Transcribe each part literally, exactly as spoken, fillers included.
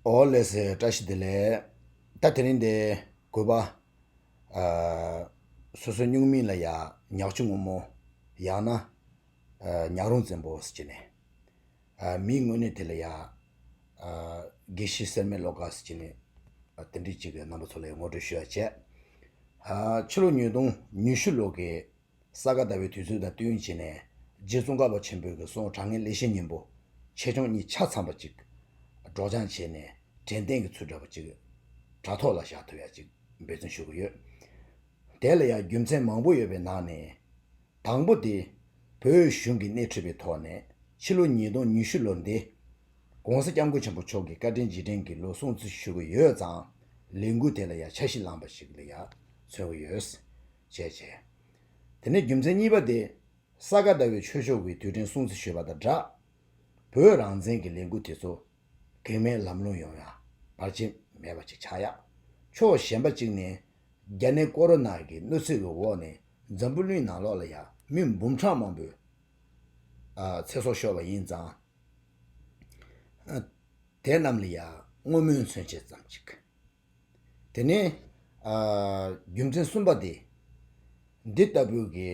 ཨོ་ལགས་སོ། བཀྲ་ཤིས་བདེ་ལེགས། ད་དེ་རིང་འདི་གུས་པ། ཨ། སོ་སོའི་སྨྱུག་མིང་ལ་ཡ་ཉག་ཆུ་སྔོན་མོ། ཡང་ན། ཨ། ཉག་རོང་བཙན་པོ་ཟེར་གྱི་ནས། ཨ། མིང་དངོས་གནས་དེ་ལ་ཡ། ཨ། དགེ་བཤེས་སེར་སྨད་བློ་དགའ་ཟེར་གྱི་ནས། ཨ། དེ་འདྲའི་ཅིག་གི་རྣམ་པ་ཚོ་ལ་ཡ་ངོ་སྤྲོད་ཞུ་ཡ་བྱས། ཨ། ཕྱི་ལོ་ཉིས་སྟོང་ཉི་ཤུ་ལོ་གི་ས་ག་ཟླ་བའི་དུས་ཚོད་དང་བསྟུན་བྱས་ནས། རྗེ་ཙོང་ཁ་པ་ཆེན་པོའི་གི་གསུང་དྲང་ངེས་ལེགས་བཤད་སྙིང་པོ་ཆེ་ཆུང་གཉིས་ཆ་ཚང་པ་ཅིག་སྒྲོག་སྦྱང་བྱས་ནས། དྲན་རྟེན་གྱི་ཚུལ་འདྲ་པོ་ཅིག་དྲ་ཐོག་ལ་བཞག་ཐུབ་ཡ་ཅིག་འབད་བརྩོན་ཞུ་གི་ཡོད། དེ་ལ་ཡང་རྒྱུ་མཚན་མང་པོ་ཡོད་པའི་ནང་ནས། དང་པོ་དེ། བོད་གཞུང་གིས་སྣེ་ཁྲིད་པའི་ཐོག་ནས། ཕྱི་ལོ་ཉིས་སྟོང་ཉི་ཤུ་ལོ་འདི། ༸གོང་ས་༸སྐྱབས་མགོན་ཆེན་པོ་མཆོག་གི་བཀའ་དྲིན་རྗེས་དྲན་གྱི་ལོ་སྲུང་བརྩི་ཞུ་གི་ཡོད་ཙང་། ལས་འགུལ་དེ་ལ་ཡང་འཆར་གཞི་བླངས་པ་ཞིག་ལ་ཡང་མཚོན་གྱི་ཡོད། བྱས་བྱས། དེ་ནས་རྒྱུ་མཚན་གཉིས་པ་དེ། ས་ག་ཟླ་བའི་ཆོས་ཕྱོགས་ཀྱི་དུས་དྲན་སྲུང་བརྩི་ཞུས་པ་དང་སྦྲགས། བོད་རང་བཙན་གྱི་ལས་འགུལ་དེ་ཚོ་གེགས་མེད་ལམ་ལྷོང་ཡོང་ཡ་བར་ཆད་མེད་པ་ཅིག་ཆགས་ཡ། ཕྱོགས་གཞན་པ་ཅིག་ནས། རྒྱ་ནད་ཀོ་རོ་ན་གི་གནོད་འཚེ་གི་འོག་ནས་འཛམ་བུ་གླིང་ནང་ལོགས་ལ་ཡ་མི་འབུམ་ཕྲག་མང་པོས། ཨ། ཚེ་སྲོག་ཤོར་བ་ཡིན་ཙང་། ཨ། དེ་རྣམས་ལ་ཡ་བསྔོ་སྨོན་མཚོན་བྱེད་ཙམ་ཅིག་དེ་ནས། ཨ། རྒྱུ་མཚན་གསུམ་པ་དེ། འདི་ལྟ་བུའི་གི་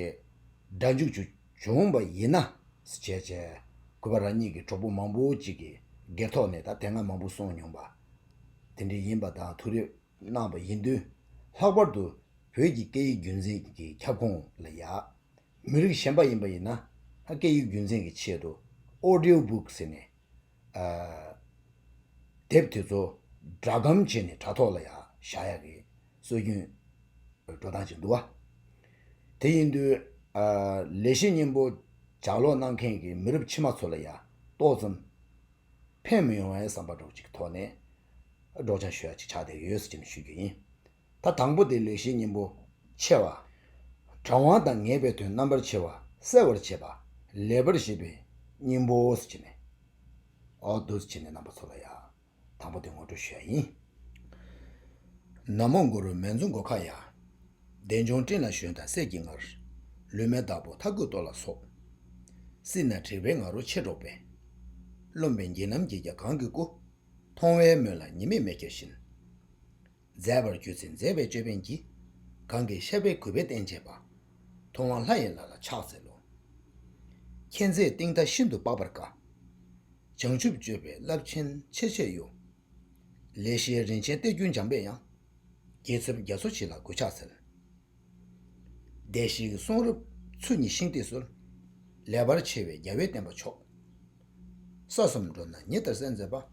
སྒྲ་འཇུག་ཅིག་བྱུང་བ་ཡིན་ན། བྱས་བྱས། གུས་པ་རང་ཉིད་ཀྱི་གྲོགས་པོ་མང་པོ་ཅིག་གི་སྒེར་ཐོག་ནས་ད་དེ་སྔ་མང་པོ་གསུངས་མྱོང་པ། དེ་འདྲ་ཡིན་པ་དང་ཐུགས་རེ་གནང་བ་ཡིན་དུས། ལྷག་པར་དུ་བོད་ཀྱི་སྐད་ཡིག་རྒྱུན་འཛིན་གྱི་ཁྱབ་ཁོངས་ལ་ཡ། མི་རིགས་གཞན་པ་ཡིན་པ་ཡིན་ན། སྐད་ཡིག་རྒྱུན་འཛིན་གྱི་ཆེད་དུ། ཨོ་ཌི་ཡོ་བུག་ཟེར་ནས། ཨ། དེབ་དེ་ཚོ་སྒྲ་སྒམ་བྱས་ནས་དྲ་ཐོག་ལ་ཡང་བཞག་ཡག་གི་སྲོལ་རྒྱུན་འགྲོ་སྟངས་ཅིག་འདུག་བ། དེ་ཡིན་དུས། ཨ། ལེགས་བཤད་སྙིང་པོ་ལྗགས་ཀློག་གནང་མཁན་གྱི་མི་རབས་ཕྱི་མ་ཚོ་ལ་ཡང་ཏོག་ཙམ་ཕན་མི་ཡོང་བའི་བསམ་པ་འདྲ་བོ་ཅིག་ཐོག་ནས་སྒྲོག་སྦྱང་ཞུ་ཡག་ཅིག་ཆགས་བསྡད་ཡོད་ཟེར་ནས་ཞུ་རྒྱུ་ཡིན། ད་དང་པོ་དེ་ལེགས་བཤད་སྙིང་པོ་ཆེ་བ། དྲང་བ་དང་ངེས་པའི་དོན་རྣམ་པར་ཕྱེ་བ་གསལ་བར་བྱེད་པ། ལེགས་པར་བཤད་པའི་སྙིང་པོ་ཟེར་བྱས་ནས། ཨོ་འདུག་སེ་བྱས་ནས་རྣམ་པ་ཚོ་ལ་ཡ། དང་པོ་དེ་ངོ་སྤྲོད་ཞུ་ཡ་ཡིན། ན་མོ་གུ་རུ་མཉྫུ་གྷོ་ཥ་ཡ། བདེ་འབྱུང་སྤྲིན་ལ་ཞོན་དང་སད་ཀྱི་ངར། ལུས་མེད་བདག་པོ་མཐའ་བསྐོར་ཏོ་ལ་སོགས། སྲིད་ན་དྲེགས་པའི་ང་རོ་ཆེ་སྒྲོགས་པས། རློམ་པའི་འཇིགས་རྣམ་གྱིས་ཀྱང་གང་གི་སྐུ། མཐོང་བའི་མོད་ལ་ཉེས་དམིགས་མེད་ཁྱེར་བཞིན། མཛད་པར་གྱུར་ཚེ་མཛད་པའི་ཅོད་པན་གྱིས། གང་གི་ཤ་བའི་གུས་པས་བསྟེན་བྱེད་པ། མཐོང་བ་ལྷ་ཡི་ལྷ་ལ་ཕྱག་འཚལ་ལོ། མཁྱེན་བརྩེའི་གཏིང་མཐའ་ཤིན་ཏུ་དཔག་པར་དཀའ། བྱང་ཆུབ་སྤྱོད་པའི་རླབས་ཆེན་ཆེ་ཆེ་གཡོ། ལེགས་བཤད་རིན་ཆེན་གཏེར་གྱུར་འཇམ་པས་ཡང་། རྒྱལ་ཚབ་རྒྱ་མཚོ་ཆེ་ལ་གུས་ཕྱག་འཚལ། བདེ་གཤེགས་གསུང་རབ་ཚུལ་གཉིས་ཤིང་རྟའི་སྲོལ། ལེགས་པར་ཕྱེ་བའི་རྒྱལ་བའི་བསྟན་པ་མཆོག། ས་གསུམ་འགྲོ་ན་ཉི་ལྟར་གསལ་མཛད་པ།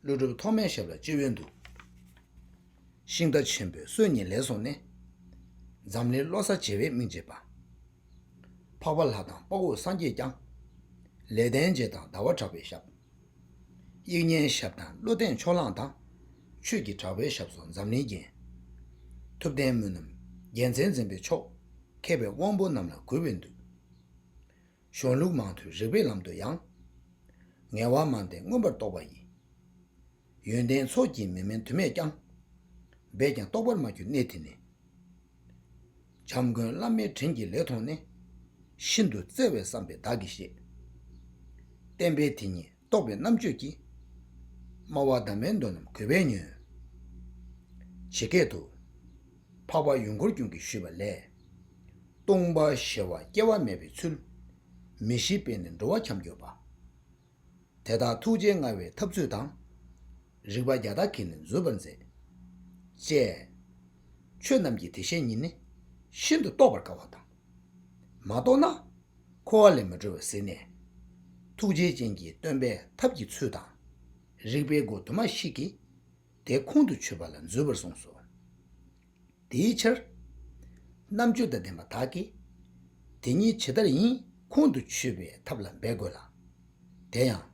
ཀླུ་སྒྲུབ་ཐོགས་མེད་ཞབས་ལ་སྤྱི་བོས་འདུད། ཤིང་རྟ་ཆེན་པོའི་སྲོལ་གཉིས་ལེགས་སོང་ནས། འཛམ་གླིང་བློ་གསར་བྱེ་བས་སྨིན་བྱེད་པ། འཕགས་པ་ལྷ་དང་དཔའ་བོ་སངས་རྒྱས་ཀྱང་། ལེགས་ལྡན་འབྱེད་དང་ཟླ་བ་གྲགས་པའི་ཞབས། དབྱིག་གཉེན་ཞབས་དང་བློ་ལྡན་ཕྱོགས་གླང་དང་། ཆོས་ཀྱི་གྲགས་པའི་ཞབས་སོགས་འཛམ་གླིང་རྒྱན། ཐུབ་བསྟན་སྨོན་ལམ་རྒྱལ་མཚན་འཛིན་པའི་མཆོག། མཁས་པའི་དབང་པོ་རྣམས་ལ་གུས་པས་འདུད། གཞུང་ལུགས་མང་ཐོས་རིགས་པའི་ལམ་དུ་ཡང་། ངལ་བ་མ་འདས་མངོན་པར་རྟོགས་པ་ཡི། ཡོན་ཏན་ཚོགས་ཀྱིས་མི་དམན་དུ་མས་ཀྱང་། འབད་ཀྱང་རྟོགས་པར་མ་གྱུར་གནས་དེ་ནས། འཇམ་མགོན་བླ་མའི་དྲིན་གྱི་ལས་མཐོང་ནས། ཤིན་ཏུ་བརྩེ་བས་བསམ་པའི་བདག་གིས་བཞེད། བསྟན་པའི་དེ་ཉིད་རྟོགས་པའི་རྣམ་དཔྱོད་ཀྱིས། སྨྲ་བ་དམ་པའི་མདོ་རྣམས་གུས་པས་ཉོན། ཇི་སྐད་དུ། འཕགས་པ་ཡུལ་འཁོར་ཀུན་གྱིས་ཞུས་པ་ལས། སྟོང་པ་ཞི་བ་སྐྱེ་བ་མེད་པའི་ཚུལ། མི་ཤེས་པས་ནི་འགྲོ་བ་འཁྱམས་གྱུར་པ། དེ་དག་ཐུགས་རྗེས་མངའ་བའི་ཐབས་ཚུལ་དང་། རིགས་པ་བརྒྱ་དག་གིས་ནི་འཛུད་པར་མཛད། ཅེས། ཆོས་རྣམས་ཀྱི་དེ་བཞིན་ཉིད་ནི་ཤིན་ཏུ་རྟོགས་པར་དཀའ་བ་དང་། མ་རྟོགས་ན་འཁོར་བ་ལས་མི་གྲོལ་བར་གཟིགས་ནས། ཐུགས་རྗེ་ཅན་གྱིས་སྟོན་པའི་ཐབས་ཀྱི་ཚུལ་དང་། རིགས་པའི་སྒོ་དུ་མ་ཞིག་གིས། དེ་ཁོང་དུ་ཆུད་པ་ལ་འཛུད་པར་གསུངས་སོ། དེའི་ཕྱིར། རྣམ་དཔྱོད་དང་ལྡན་པ་དག་གིས། དེ་ཉིད་ཇི་ལྟར་ཡིན་ཁོང་དུ་ཆུད་པའི་ཐབས་ལ་འབད་དགོས་ལ། དེ་ཡང་།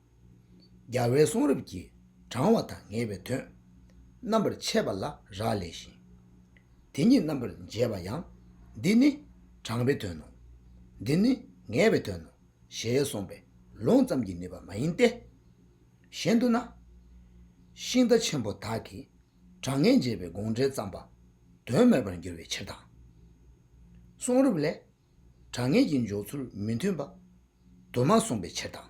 རྒྱལ་བའི་གསུང་རབ་ཀྱི་དྲང་བ་དང་ངེས་པའི་དོན། རྣམ་པར་ཕྱེ་བ་ལ་རག་ལས་ཤིང་། དེ་ཉིད་རྣམ་པར་འབྱེད་པ་ཡང་། འདི་ནི་དྲང་བའི་དོན་ནོ། འདི་ནི་ངེས་པའི་དོན་ནོ། ཞེས་གསུངས་པས་ལུང་ཙམ་གྱིས་ནུས་པ་མ་ཡིན་ཏེ། གཞན་དུ་ན། ཤིང་རྟ་ཆེན་པོ་དག་གིས་དྲང་ངེས་འབྱེད་པའི་དགོངས་འགྲེལ་བརྩམས་པ་དོན་མེད་པར་འགྱུར་བའི་ཕྱིར་དང་། གསུང་རབ་ལས་དྲང་ངེས་ཀྱི་འཇོག་ཚུལ་མི་མཐུན་པ་དུ་མ་གསུངས་པའི་ཕྱིར་དང་།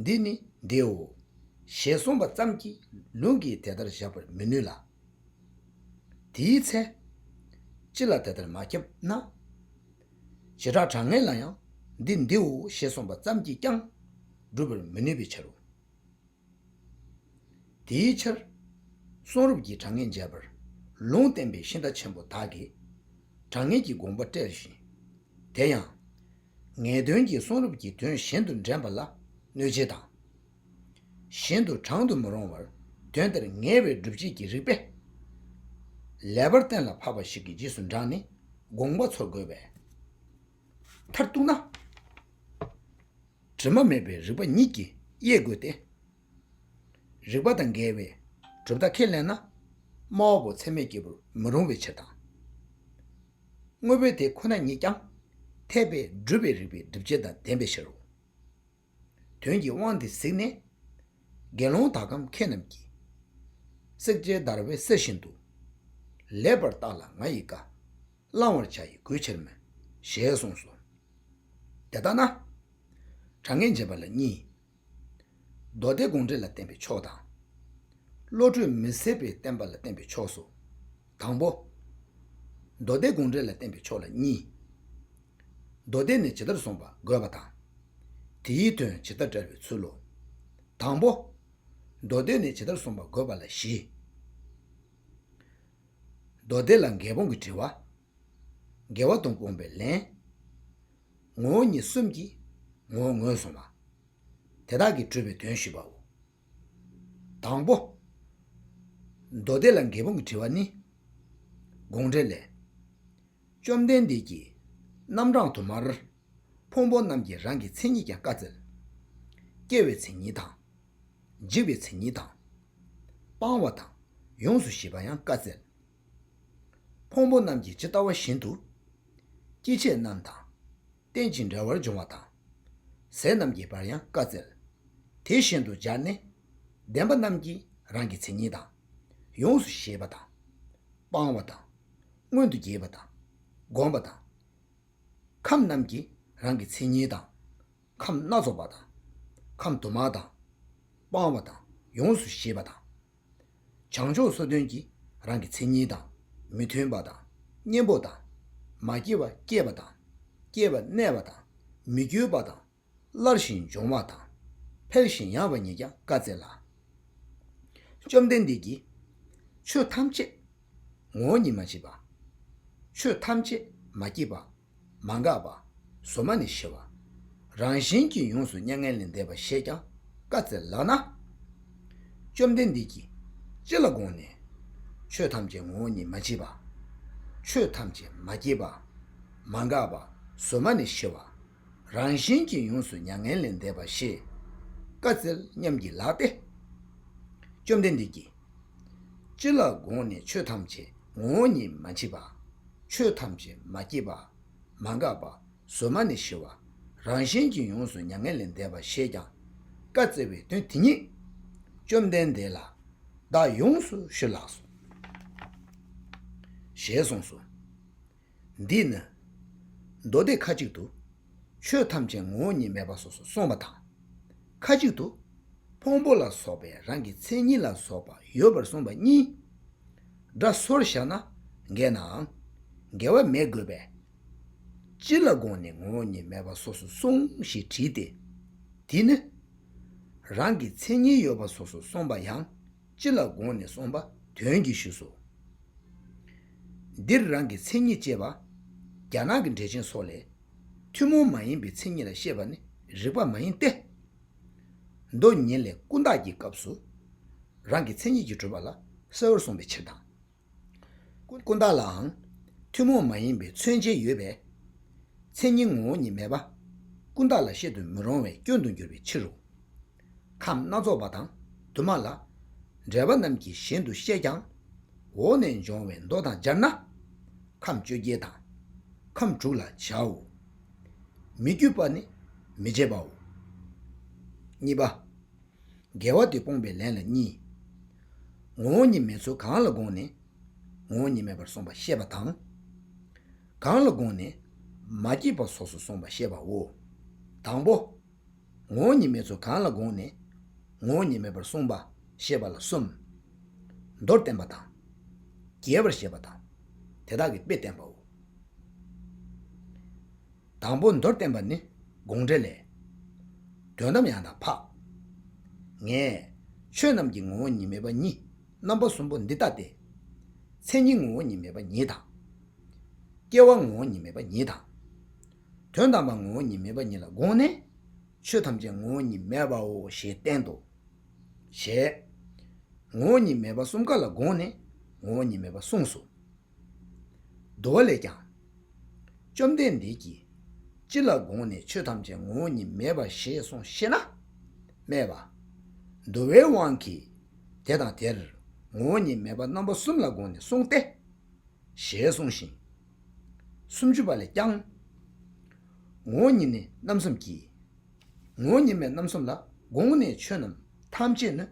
འདི་ནི་འདིའོ། ཞེས་གསུངས་པ་ཙམ་གྱིས་ལུང་གིས་དེ་ལྟར་བཞག་པར་མི་ནུས་ལ། དེའི་ཚེ། སྤྱི་ལ་དེ་ལྟར་མ་ཁྱབ་ན། བྱེ་བྲག་དྲང་ངེས་ལ་ཡང་འདི་འདིའོ་ཞེས་གསུངས་པ་ཙམ་གྱིས་ཀྱང་སྒྲུབ་པར་མི་ནུས་པའི་ཕྱིར་རོ། དེའི་ཕྱིར། གསུང་རབ་ཀྱི་དྲང་ངེས་འབྱེད་པར་ལུང་བསྟན་པའི་ཤིང་རྟ་ཆེན་པོ་དག་གིས་དྲང་ངེས་ཀྱི་དགོངས་པ་བཀྲལ་ཞིང་། དེ་ཡང་། ངེས་དོན་གྱི་གསུང་རབ་ཀྱི་དོན་གཞན་དུ་འདྲེན་པ་ལ་གནོད་བྱེད་དང་། གཞན་དུ་དྲང་དུ་མི་རུང་བར་དོན་དེར་ངེས་པའི་སྒྲུབ་བྱེད་ཀྱི་རིགས་པས། ལེགས་པར་གཏན་ལ་ཕབ་པ་ཞིག་གི་རྗེས་སུ་འབྲངས་ནས་དགོངས་པ་འཚོལ་དགོས་པས། མཐར་གཏུགས་ན། དྲི་མ་མེད་པའི་རིགས་པ་ཉིད་ཀྱིས་དབྱེ་དགོས་ཏེ། རིགས་པ་དང་འགལ་བའི་གྲུབ་མཐའ་ཁས་ལེན་ན། སྨྲ་བ་པོ་ཚད་མས་སྐྱེ་བར་མི་རུང་བའི་ཕྱིར་དང་། དངོས་པོའི་དེ་ཁོ་ན་ཉིད་ཀྱང་འཐད་པས་སྒྲུབ་པའི་རིགས་པའི་སྒྲུབ་བྱེད་དང་ལྡན་པའི་ཕྱིར་རོ། དོན་གྱི་དབང་དེ་གཟིགས་ནས། དགེ་སློང་དག་གམ་མཁས་རྣམས་ཀྱིས། བསྲེག་བཅད་བརྡར་བའི་གསེར་བཞིན་དུ། ལེགས་པར་བརྟགས་ལ་ང་ཡི་བཀའ། བླང་བར་བྱ་ཡི་གུས་ཕྱིར་མིན། ཞེས་གསུངས་སོ། དེ་ལྟ་ན། དྲང་ངེས་འབྱེད་པ་ལ་གཉིས། མདོ་སྡེ་དགོངས་འགྲེལ་ལ་བརྟེན་པའི་ཕྱོགས་དང་། བློ་གྲོས་མི་ཟད་པའི་བསྟན་པ་ལ་བརྟེན་པའི་ཕྱོགས་སོ། དང་པོ། མདོ་སྡེ་དགོངས་འགྲེལ་ལ་བརྟེན་པའི་ཕྱོགས་ལ་གཉིས། མདོ་སྡེ་ནས་ཇི་ལྟར་གསུངས་པ་འགོད་པ་དང་། དེའི་དོན་ཇི་ལྟར་བཀྲལ་བའི་ཚུལ་ལོ། དང་པོ། མདོ་སྡེ་ནས་ཇི་ལྟར་གསུངས་པ་འགོད་པ་ལ་བཞི། མདོ་སྡེ་ལ་འགལ་སྤོང་གི་དྲི་བ། འགལ་བ་དང་སྤོང་པའི་ལན། ངོ་བོ་ཉིད་གསུམ་གྱི་ངོ་བོ་ངོས་བཟུང་བ། དེ་དག་གིས་གྲུབ་པའི་དོན་ཞུས་པའོ། དང་པོ། མདོ་སྡེ་ལ་འགལ་སྤོང་གི་དྲི་བ་ནི། དགོངས་འགྲེལ་ལས། བཅོམ་ལྡན་འདས་ཀྱིས་རྣམ་གྲངས་དུ་མར། ཕུང་པོ་རྣམས་ཀྱི་རང་གི་མཚན་ཉིད་ཀྱང་བཀའ་སྩལ། སྐྱེ་བའི་མཚན་ཉིད་དང་། འཇིག་པའི་མཚན་ཉིད་དང་། སྤང་བ་དང་ཡོངས་སུ་ཞི་བ་ཡང་བཀའ་སྩལ། ཕུང་པོ་རྣམས་ཀྱི་ཇི་ལྟ་བ་བཞིན་དུ། སྐྱེ་མཆེད་རྣམས་དང་། རྟེན་ཅིང་འབྲེལ་བར་འབྱུང་བ་དང་། ཟས་རྣམས་ཀྱི་བར་ཡང་བཀའ་སྩལ། དེ་བཞིན་དུ་སྦྱར་ནས། བདེན་པ་རྣམས་ཀྱི་རང་གི་མཚན་ཉིད་དང་། ཡོངས་སུ་ཤེས་པ་དང་། སྤང་བ་དང་། མངོན་དུ་རྒྱས་པ་དང་། བསྒོམ་པ་དང་། ཁམས་རྣམས་ཀྱི་རང་གི་མཚན་ཉིད་དང་། ཁམས་སྣ་ཚོགས་པ་དང་། ཁམས་དུ་མ་དང་། སྤང་བ་དང་ཡོངས་སུ་ཤེས་པ་དང་། བྱང་ཕྱོགས་སོ་བདུན་གྱི་རང་གི་མཚན་ཉིད་དང་། མི་མཐུན་པ་དང་། གཉེན་པོ་དང་། མ་སྐྱེས་པ་སྐྱེས་པ་དང་། སྐྱེས་པ་གནས་པ་དང་། མི་སྐྱེ་བ་དང་། སླར་ཞིང་འབྱུང་བ་དང་། འཕེལ་ཞིང་ཡང་བ་ཉིད་ཀྱང་བཀའ་སྩལ་ལ། བཅོམ་ལྡན་འདས་ཀྱིས། ཆོས་ཐམས་ཅད། ངོ་བོ་ཉིད་མ་མཆིས་པ། ཆོས་ཐམས་ཅད་མ་སྐྱེས་པ། མ་འགགས་པ། གཟོད་མ་ནས་ཞི་བ། རང་བཞིན་གྱིས་ཡོངས་སུ་མྱ་ངན་ལས་འདས་པ་ཞེས་ཀྱང་བཀའ་སྩལ་ལགས་ན། བཅོམ་ལྡན་འདས་ཀྱིས་ཅི་ལ་དགོངས་ནས། ཆོས་ཐམས་ཅད་ངོ་བོ་ཉིད་མ་མཆིས་པ། ཆོས་ཐམས་ཅད་མ་སྐྱེས་པ། མ་འགགས་པ། གཟོད་མ་ནས་ཞི་བ། རང་བཞིན་གྱིས་ཡོངས་སུ་མྱ་ངན་ལས་འདས་པ་ཞེས་བཀའ་སྩལ་སྙམ་བགྱིད་ལགས་ཏེ། བཅོམ་ལྡན་འདས་ཀྱིས། ཅི་ལ་དགོངས་ནས་ཆོས་ཐམས་ཅད་ངོ་བོ་ཉིད་མ་མཆིས་པ། ཆོས་ཐམས་ཅད་མ་སྐྱེས་པ། མ་འགགས་པ། གཟོད་མ་ནས་ཞི་བ། རང་བཞིན་གྱིས་ཡོངས་སུ་མྱ་ངན་ལས་འདས་པ་ཞེས་ཀྱང་བཀའ་སྩལ་བའི་དོན་དེ་ཉིད། བཅོམ་ལྡན་འདས་ལ་བདག་ཡོངས་སུ་ཞུ་ལགས་སོ། ཞེས་གསུངས་སོ། འདིས་ནི། མདོ་སྡེ་ཁ་ཅིག་ཏུ། ཆོས་ཐམས་ཅད་ངོ་བོ་ཉིད་མེད་པ་སོ་སོར་གསུངས་པ་དང་། ཁ་ཅིག་ཏུ། ཕུང་པོ་ལ་སོགས་པའི་རང་གི་མཚན་ཉིད་ལ་སོགས་པ་ཡོད་པར་གསུངས་པ་གཉིས། སྒྲ་སོར་བཞག་ན་འགལ་ནའང་། འགལ་བ་མེད་དགོས་པས། ཅི་ལ་དགོངས་ནས་ངོ་བོ་ཉིད་མེད་པ་སོ་སོར་གསུངས་ཞེས་དྲིས་ཏེ། དེ་ནི། རང་གི་མཚན་ཉིད་ཡོད་པ་སོ་སོར་གསུངས་པ་ཡང་། ཅི་ལ་དགོངས་ནས་གསུངས་པ་དོན་གྱིས་ཞུས་སོ། འདིར་རང་གི་མཚན་ཉིད་ཅེས་པ། རྒྱ་ནག་གི་འགྲེལ་ཆེན་སོགས་ལས། ཐུན་མོང་མ་ཡིན་པའི་མཚན་ཉིད་ལ་བཤད་པ་ནི་རིགས་པ་མ་ཡིན་ཏེ། མདོ་ཉིད་ལས་ཀུན་བརྟགས་ཀྱི་སྐབས་སུ། རང་གི་མཚན་ཉིད་ཀྱིས་གྲུབ་པ་ལ་གསལ་བར་གསུངས་པའི་ཕྱིར་དང་། ཀུན་ཀུན་བརྟགས་ལའང་ཐུན་མོང་མ་ཡིན་པའི་མཚོན་བྱེད་ཡོད་པས། མཚན་ཉིད་ངོ་བོ་ཉིད་མེད་པ། ཀུན་བརྟགས་ལ་བཤད་དུ་མི་རུང་བའི་སྐྱོན་དུ་འགྱུར་བའི་ཕྱིར་རོ། ཁམས་སྣ་ཚོགས་པ་དང་དུ་མ་ལ། འགྲེལ་པ་རྣམས་ཀྱིས་གཞན་དུ་བཤད་ཀྱང་། འོག་ནས་འབྱུང་བའི་མདོ་དང་སྦྱར་ན། ཁམས་བཅོ་བརྒྱད་དང་། ཁམས་དྲུག་ལ་བྱའོ། མི་བརྒྱུད་པ་ནི་མི་བྱེད་པའོ། གཉིས་པ། འགལ་བ་དེ་སྤོང་བའི་ལན་ལ་གཉིས། ངོ་བོ་ཉིད་མེད་ཚུལ་གང་ལ་དགོངས་ནས། ངོ་བོ་ཉིད་མེད་པར་གསུངས་པ་བཤད་པ་དང་། གང་ལ་དགོངས་ནས། མ་སྐྱེས་པ་སོ་སོར་གསུངས་པ་བཤད་པའོ། དང་པོ། ངོ་བོ་ཉིད་མེད་ཚུལ་གང་ལ་དགོངས་ནས། ངོ་བོ་ཉིད་མེད་པར་གསུངས་པ་ཞེས་པ་ལ་གསུམ། མདོར་བསྟན་པ་དང་། རྒྱས་པར་བཤད་པ་དང་། དེ་དག་གི་དཔེ་བསྟན་པའོ། དང་པོ་མདོར་བསྟན་པ་ནི་དགོངས་འགྲེལ་ལས། དོན་དམ་ཡང་དག་འཕགས། ངས་ཆོས་རྣམས་ཀྱི་ངོ་བོ་ཉིད་མེད་པ་ཉིད་རྣམ་པ་གསུམ་པོ་འདི་ལྟ་སྟེ། མཚན་ཉིད་ངོ་བོ་ཉིད་མེད་པ་ཉིད་དང་། སྐྱེ་བ་ངོ་བོ་ཉིད་མེད་པ་ཉིད་དང་། དོན་དམ་པ་ངོ་བོ་ཉིད་མེད་པ་ཉིད་ལ་དགོངས་ནས། ཆོས་ཐམས་ཅད་ངོ་བོ་ཉིད་མེད་པའོ་ཞེས་བསྟན་ཏོ། ཞེས། ངོ་བོ་ཉིད་མེད་པ་གསུམ་ཀ་ལ་དགོངས་ནས་ངོ་བོ་ཉིད་མེད་པ་གསུངས་སོ། འདུལ་བ་ལས་ཀྱང་། བཅོམ་ལྡན་འདས་ཀྱིས་ཅི་ལ་དགོངས་ནས་ཆོས་ཐམས་ཅད་ངོ་བོ་ཉིད་མེད་པ་ཞེས་གསུངས་ཤེ་ན། སྨྲས་པ། འདུལ་བའི་དབང་གིས་དེ་དང་དེར་ངོ་བོ་ཉིད་མེད་པ་རྣམ་པ་གསུམ་ལ་དགོངས་ནས་གསུངས་ཏེ། ཞེས་གསུངས་ཤིང་། སུམ་ཅུ་པ་ལས་ཀྱང་། ངོ་བོ་ཉིད་ནི་རྣམ་གསུམ་གྱི། ངོ་བོ་ཉིད་མེད་རྣམ་གསུམ་ལ་དགོངས་ནས་ཆོས་རྣམས་ཐམས་ཅད་ནི་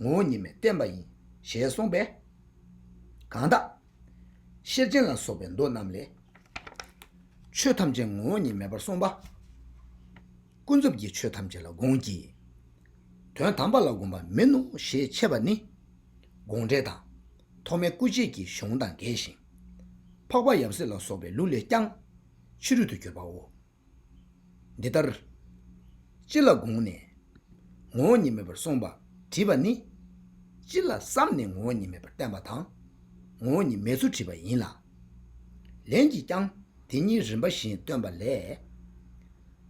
ངོ་བོ་ཉིད་མེད་བསྟན་པ་ཡིན་ཞེས་གསུངས་པས། གང་དག་ཤེར་ཕྱིན་ལ་སོགས་པའི་མདོ་རྣམས་ལས། ཆོས་ཐམས་ཅད་ངོ་བོ་ཉིད་མེད་པར་གསུངས་པ། ཀུན་རྫོབ་ཀྱི་ཆོས་ཐམས་ཅད་ལ་དགོངས་ཀྱི། དོན་དམ་པ་ལ་དགོངས་པ་མིན་ནོ་ཞེས་འཆད་པ་ནི། དགོངས་འགྲེལ་དང་། ཐོགས་མེད་སྐུ་བརྗོད་ཀྱི་གཞུང་དང་འགལ་ཞིང་། འཕགས་པ་ཡབ་སྲས་ལ་སོགས་པའི་ལུགས་ལས་ཀྱང་ཕྱི་རོལ་དུ་གྱུར་པའོ། འདི་ལྟར། ཅི་ལ་དགོངས་ནས་ངོ་བོ་ཉིད་མེད་པར་གསུངས་པ་དྲིས་པ་ནི། ཅི་ལ་བསམས་ནས་ངོ་བོ་ཉིད་མེད་པར་བསྟན་པ་དང་། ངོ་བོ་ཉིད་མེད་ཚུལ་དྲིས་པ་ཡིན་ལ། ལན་གྱིས་ཀྱང་དེ་གཉིས་རིམ་པ་བཞིན་སྟོན་པ་ལས།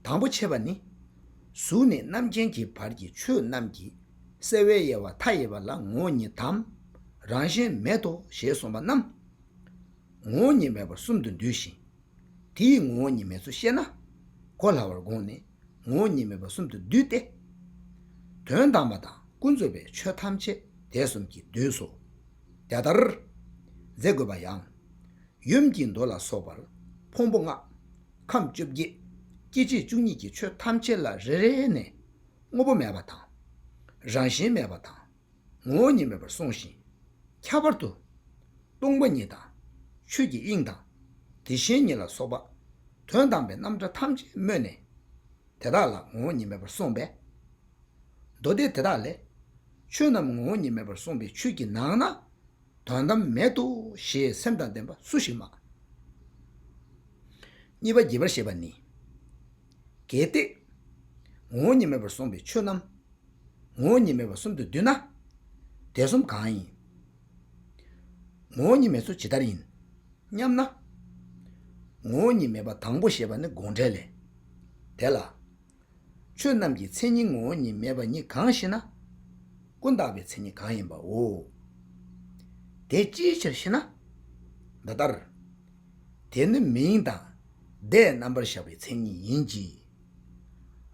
དང་པོ་འཆད་པ་ནི། གཟུགས་ནས་རྣམ་མཁྱེན་གྱི་བར་གྱི་ཆོས་རྣམས་ཀྱི་སེལ་བའི་དབྱེ་བ་མཐའ་ཡས་པ་ལ་ངོ་བོ་ཉིད་དམ། རང་བཞིན་མེད་དོ་ཞེས་གསུངས་པ་རྣམས། ངོ་བོ་ཉིད་མེད་པར་གསུམ་དུ་འདུས་ཤིང་། དེའི་ངོ་བོ་ཉིད་མེད་ཚུལ་ཤེས་ན། གོ་སླ་བར་དགོངས་ནས་ངོ་བོ་ཉིད་མེད་པར་གསུམ་དུ་འདུས་ཏེ། དོན་དམ་པ་དང་ཀུན་རྫོབ་པའི་ཆོས་ཐམས་ཅད་དེ་གསུམ་གྱིས་བསྡུས་སོ། དེ་ལྟར། མཛད་དགོས་པ་ཡང་། ཡུམ་གྱི་མདོ་ལ་སོགས་པར་ཕུང་པོ་ལྔ། ཁམས་བཅོ་བརྒྱད། སྐྱེ་མཆེད་བཅུ་གཉིས་ཀྱི་ཆོས་ཐམས་ཅད་ལ་རེ་རེ་ནས་དངོས་པོ་མེད་པ་དང་། རང་བཞིན་མེད་པ་དང་། ངོ་བོ་ཉིད་མེད་པར་གསུངས་ཤིང་། ཁྱད་པར་དུ། སྟོང་པ་ཉིད་དང་། ཆོས་ཀྱི་དབྱིངས་དང་། དེ་བཞིན་ཉིད་ལ་སོགས་པ། དོན་དམ་པའི་རྣམ་གྲངས་ཐམས་ཅད་སྨོས་ནས། དེ་དག་ལ་ངོ་བོ་ཉིད་མེད་པར་གསུངས་པས། མདོ་སྡེ་དེ་དག་ལས། ཆོས་རྣམས་ངོ་བོ་ཉིད་མེད་པར་གསུངས་པའི་ཆོས་ཀྱི་ནང་ན། དོན་དམ་མེད་དོ་ཞེས་སེམས་དང་ལྡན་པ་སུ་ཞིག་སྨྲ། གཉིས་པ་རྒྱས་པར་བཤད་པ་ནི། གལ་ཏེ། ངོ་བོ་ཉིད་མེད་པར་གསུངས་པའི་ཆོས་རྣམས། ངོ་བོ་ཉིད་མེད་པར་གསུམ་དུ་བསྡུས་ན། དེ་གསུམ་གང་ཡིན། ངོ་བོ་ཉིད་མེད་ཚུལ་ཇི་ལྟར་ཡིན། སྙམ་ན། ངོ་བོ་ཉིད་མེད་པ་དང་པོ་ཞེས་པ་ནི་དགོངས་འགྲེལ་ལས། དེ་ལ། ཆོས་རྣམས་ཀྱི་མཚན་ཉིད་ངོ་བོ་ཉིད་མེད་པ་ཉིད་གང་ཞེ་ན། ཀུན་བརྟགས་པའི་མཚན་ཉིད་གང་ཡིན་པའོ། དེ་ཅིའི་ཕྱིར་ཞེ་ན། འདི་ལྟར། དེ་ནི་མིང་དང་བརྡས་རྣམ་པར་བཞག་པའི་མཚན་ཉིད་ཡིན་གྱི།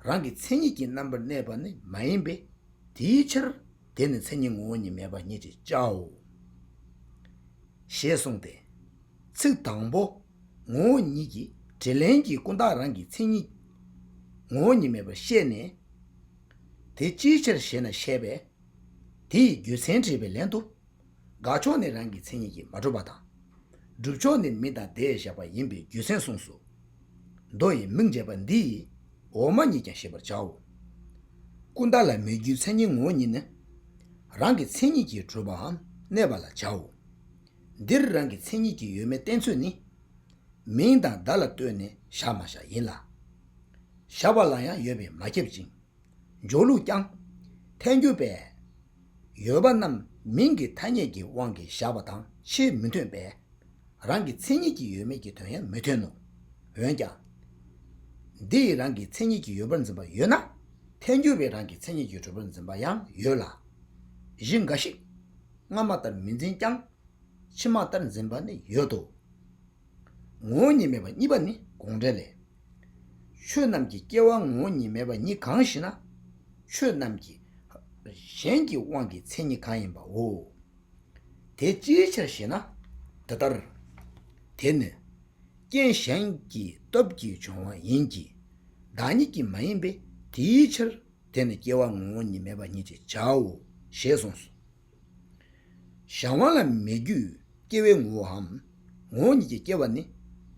རང་གི་མཚན་ཉིད་ཀྱི་རྣམ་པར་གནས་པ་ནི་མ་ཡིན་པས། དེའི་ཕྱིར་དེ་ནི་མཚན་ཉིད་ངོ་བོ་ཉིད་མེད་པ་ཉིད་ཅེས་བྱའོ། ཞེས་གསུངས་ཏེ། ཚིག་དང་པོ། ངོ་བོ་ཉིད་ཀྱི་དྲིས་ལན་གྱིས་ཀུན་བརྟགས་རང་གི་མཚན་ཉིད་ངོ་བོ་ཉིད་མེད་པར་བཤད་ནས། དེ་ཅིའི་ཕྱིར་ཞེ་ན་བཤད་པས། དེ་ཡི་རྒྱུ་མཚན་དྲིས་པའི་ལན་དུ། དགག་ཕྱོགས་ནི་རང་གི་མཚན་ཉིད་ཀྱིས་མ་གྲུབ་པ་དང་། སྒྲུབ་ཕྱོགས་ནི་མིང་དང་བརྡས་བཞག་པ་ཡིན་པའི་རྒྱུ་མཚན་གསུངས་སོ། མདོ་ཡི་མིང་འབྱེད་པ་འདི་ཡིས་འོག་མ་ཉིད་ཀྱང་ཤེས་པར་བྱའོ། ཀུན་བརྟགས་ལ་མི་རྒྱུའི་མཚན་ཉིད་ངོ་བོ་ཉིད་ནི། རང་གི་མཚན་ཉིད་ཀྱིས་གྲུབ་པའམ་གནས་པ་ལ་བྱའོ། འདིར་རང་གི་མཚན་ཉིད་ཀྱིས་ཡོད་མེད་བསྟན་ཚུལ་ནི། མིང་དང་བརྡ་ལ་ལྟོས་ནས་བཞག་མ་བཞག་ཡིན་ལ། བཞག་པ་ལ་ཡང་ཡོད་པས་མ་ཁྱབ་ཅིང་། འཇོག་ལུགས་ཀྱང་། ཐལ་འགྱུར་བས། ཡོད་པ་རྣམས་མིང་གི་ཐ་སྙད་ཀྱི་དབང་གིས་བཞག་པ་དང་ཆེས་མི་མཐུན་པས། རང་གི་མཚན་ཉིད་ཀྱིས་ཡོད་མེད་ཀྱི་དོན་ཡང་མི་མཐུན་ནོ། འོན་ཀྱང་། འདི་ཡིས་རང་གི་མཚན་ཉིད་ཀྱིས་ཡོད་པར་འཛིན་པ་ཡོད་ན། ཐལ་འགྱུར་བས་རང་གི་མཚན་ཉིད་ཀྱིས་གྲུབ་པར་འཛིན་པ་ཡང་ཡོད་ལ། གཞི་འགའ་ཞིག་སྔ་མ་ལྟར་མི་འཛིན་ཀྱང་། ཕྱི་མ་ལྟར་འཛིན་པ་ནི་ཡོད་དོ། ངོ་བོ་ཉིད་མེད་པ་གཉིས་པ་ནི་དགོངས་འགྲེལ་ལས། ཆོས་རྣམས་ཀྱི་སྐྱེ་བ་ངོ་བོ་ཉིད་མེད་པ་ཉིད་གང་ཞེ་ན། ཆོས་རྣམས་ཀྱི་གཞན་གྱི་དབང་གིས་མཚན་ཉིད་གང་ཡིན་པའོ། དེ་ཅིའི་ཕྱིར་ཞེ་ན། འདི་ལྟར། དེ་ནི་རྐྱེན་གཞན་གྱི་སྟོབས་ཀྱིས་བྱུང་བ་ཡིན་གྱི། བདག་ཉིད་ཀྱིས་མ་ཡིན་པས་དེའི་ཕྱིར། དེ་ནི་སྐྱེ་བ་ངོ་བོ་ཉིད་མེད་པ་ཉིད་ཅེས་བྱའོ། ཞེས་གསུངས་སོ། གཞན་དབང་ལ་མི་རྒྱུའི་སྐྱེ་བའི་ངོ་བོའམ། ངོ་བོ་ཉིད་ཀྱི་སྐྱེ་བ་ནི་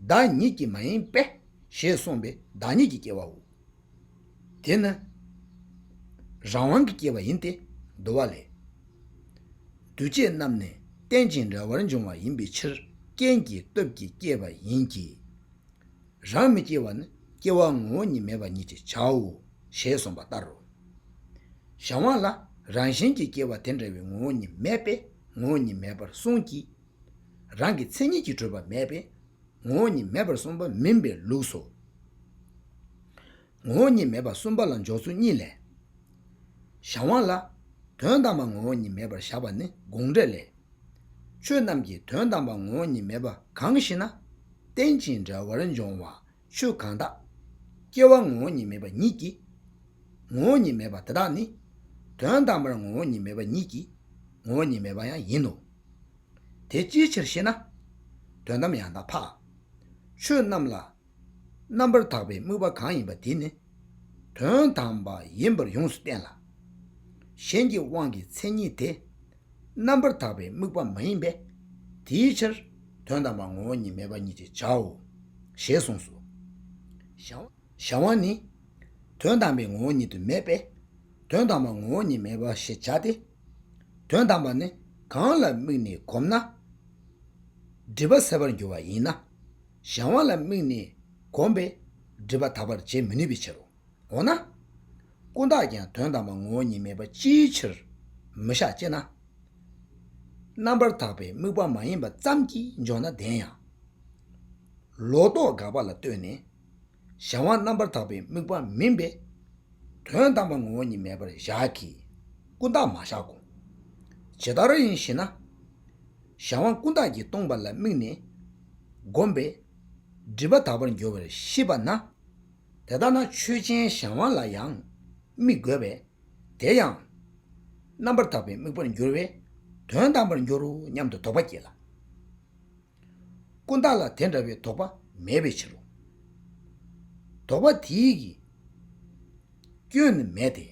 བདག་ཉིད་ཀྱིས་མ་ཡིན་པས་ཞེས་གསུངས་པས་བདག་ཉིད་ཀྱི་སྐྱེ་བའོ། དེ་ནི་ རང་དབང་གིས་སྐྱེ་བ་ཡིན་ཏེ། འདུལ་བ་ལས། འདུས་བྱས་རྣམས་ནི་རྟེན་ཅིང་འབྲེལ་བར་འབྱུང་བ་ཡིན་པའི་ཕྱིར་རྐྱེན་གྱི་སྟོབས་ཀྱིས་སྐྱེ་བ་ཡིན་གྱི། རང་མི་སྐྱེ་བ་ནི་སྐྱེ་བ་ངོ་བོ་ཉིད་མེད་པ་ཉིད་ཀྱིས་བྱའོ། ཞེས་གསུངས་པ་ལྟར་རོ། གཞན་དབང་ལ་རང་བཞིན་གྱིས་སྐྱེ་བ་དེ་འདྲ་བའི་ངོ་བོ་ཉིད་མེད་པས་ངོ་བོ་ཉིད་མེད་པར་གསུངས་ཀྱི། རང་གི་མཚན་ཉིད་ཀྱིས་གྲུབ་པ་མེད་པས་ངོ་བོ་ཉིད་མེད་པར་གསུངས་པ་མིན་པའི་ལུགས་སོ། ངོ་བོ་ཉིད་མེད་པ་གསུམ་པ་ལ་འཇོག་ཚུལ་གཉིས་ལས། གཞན་དབང་ལ། དོན་དམ་པ་ངོ་བོ་ཉིད་མེད་པར་བཞག་པ་ནི་དགོངས་འགྲེལ་ལས། ཆོས་རྣམས་ཀྱི་དོན་དམ་པ་ངོ་བོ་ཉིད་མེད་པ་གང་ཞེ་ན། རྟེན་ཅིང་འབྲེལ་བར་འབྱུང་བ་ཆོས་གང་དག་སྐྱེ་བ་ངོ་བོ་ཉིད་མེད་པ་ཉིད་ཀྱིས། ངོ་བོ་ཉིད་མེད་པ་དེ་དག་ནི། དོན་དམ་པར་ངོ་བོ་ཉིད་མེད་པ་ཉིད་ཀྱིས་ངོ་བོ་ཉིད་མེད་པ་ཡང་ཡིན་ནོ། དེ་ཅིའི་ཕྱིར་ཞེ་ན། དོན་དམ་ཡང་དག་འཕགས། ཆོས་རྣམས་ལ། རྣམ་པར་དག་པའི་དམིགས་པ་གང་ཡིན་པ་དེ་ནི། དོན་དམ་པ་ཡིན་པར་ཡོངས་སུ་བསྟན་ལ། གཞན་གྱི་དབང་གིས་མཚན་ཉིད་དེ། རྣམ་པར་དག་པའི་དམིགས་པ་མ་ཡིན་པས། དེའི་ཕྱིར། དོན་དམ་པ་ངོ་བོ་ཉིད་མེད་པ་ཉིད་ཅེས་བྱའོ། ཞེས་གསུངས་སོ། གཞན་དབང་ནི། དོན་དམ་པའི་ངོ་བོ་ཉིད་དུ་མེད་པས། དོན་དམ་པ་ངོ་བོ་ཉིད་མེད་པ་ཞེས་བྱ་སྟེ། དོན་དམ་པ་ནི་གང་ལ་དམིགས་ནས་གོམས་ན། སྒྲིབ་པ་ཟད་པར་འགྱུར་བ་ཡིན་ན། གཞན་དབང་ལ་དམིགས་ནས་གོམས་པས་སྒྲིབ་པ་དག་པར་བྱེད་མི་ནུས་པའི་ཕྱིར་རོ། འོ་ན། ཀུན་བརྟགས་ཀྱང་དོན་དམ་པ་ངོ་བོ་ཉིད་མེད་པ་ཅིའི་ཕྱིར་མི་བཞག་ཅེ་ན། རྣམ་པར་དག་པའི་དམིགས་པ་མ་ཡིན་པ་ཙམ་གྱིས་འཇོག་ན་བདེན་ཡང་། ལོག་རྟོག་དགག་པ་ལ་ལྟོས་ནས། གཞན་དབང་རྣམ་པར་དག་པའི་དམིགས་པ་མིན་པས། དོན་དམ་པ་ངོ་བོ་ཉིད་མེད་པར་བཞག་གི། ཀུན་བརྟགས་མ་བཞག་གོ། ཇི་ལྟར་ཡིན་ཞེ་ན། གཞན་དབང་ཀུན་བརྟགས་ཀྱིས་སྟོང་པ་ལ་དམིགས་ནས་བསྒོམས་པས་སྒྲིབ་པ་དག་པར་འགྱུར་བར་ཤེས་པ་ན། དེ་ལྟ་ན་ཆོས་ཅན་གཞན་དབང་ལ་ཡང་དམིགས་དགོས་པས། དེ་ཡང་རྣམ་པར་དག་པའི་དམིགས་པར་འགྱུར་བས་དོན་དམ་པར་འགྱུར་རོ་སྙམ་དུ་དོགས་པ་སྐྱེ་ལ། ཀུན་བརྟགས་ལ་དེ་འདྲ་བའི་དོགས་པ་མེད་པའི་ཕྱིར་རོ། དོགས་པ་དེའི་གི་སྐྱོན་ནི་མེད་དེ།